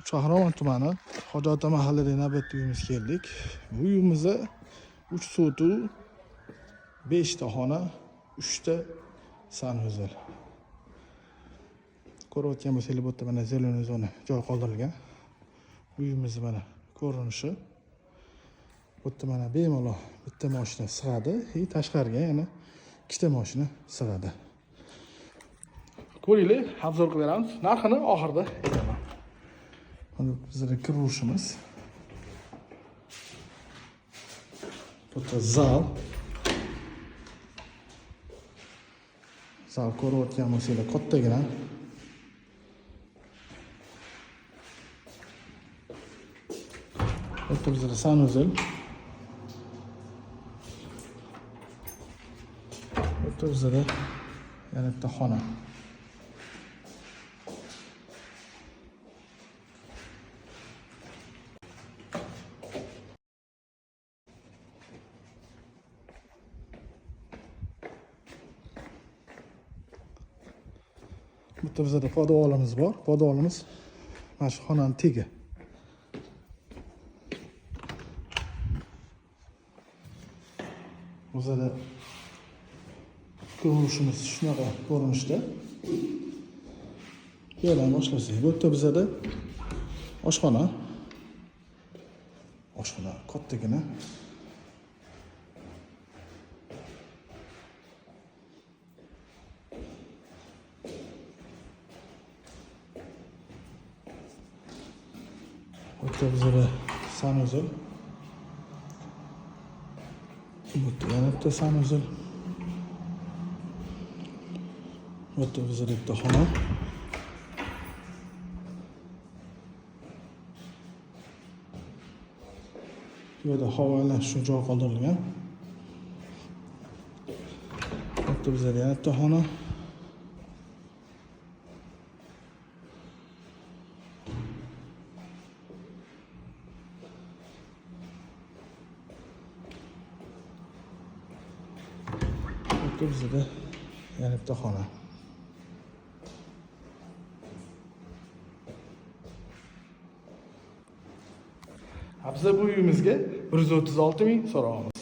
Qahramon tumani Hojiota mahalladagi navbatda uyimizga keldik. Bu uyimizda 3 sotu, 5 ta xona, 3 ta sanuzel. Ko'rayotgan bo'lsanglar, bu yerda mana зеленый zona joy qoldirilgan. Uyimizni mana ko'rinishi. Bu yerda mana bemalol bitta mashina sig'adi, и tashqariga yana ikkita mashina sig'adi. Ko'ringlar, обзор qilib beramiz. Narxini oxirida aytaman. Mana bizlar kirishimiz. Bu yerda zal. Zal ko'rayotgan bo'lsanglar kattagina. Bu yerda bizlar sanuzel. Bu yerda bizlarda yana bitta xona. Bu yerda bizada podvalimiz bor. Podvalimiz mana shu xonani tegi. Bizada ko'rinishimiz shunaqa ko'rinishda. Bu yerdan boshlasak, bu yerda bizada oshxona. Oshxona kattagina. Bu yerda bizada sanuzel. Bu yerda yana bitta sanuzel. Bu yerda bizada bitta xona. Bu yerda havo aylanish uchun joy qoldirilgan. Bu yerda bizada yana bitta xona. Bu yerda bizada yana bitta xona. Biza bu uyimizga 136 ming so'rayapmiz.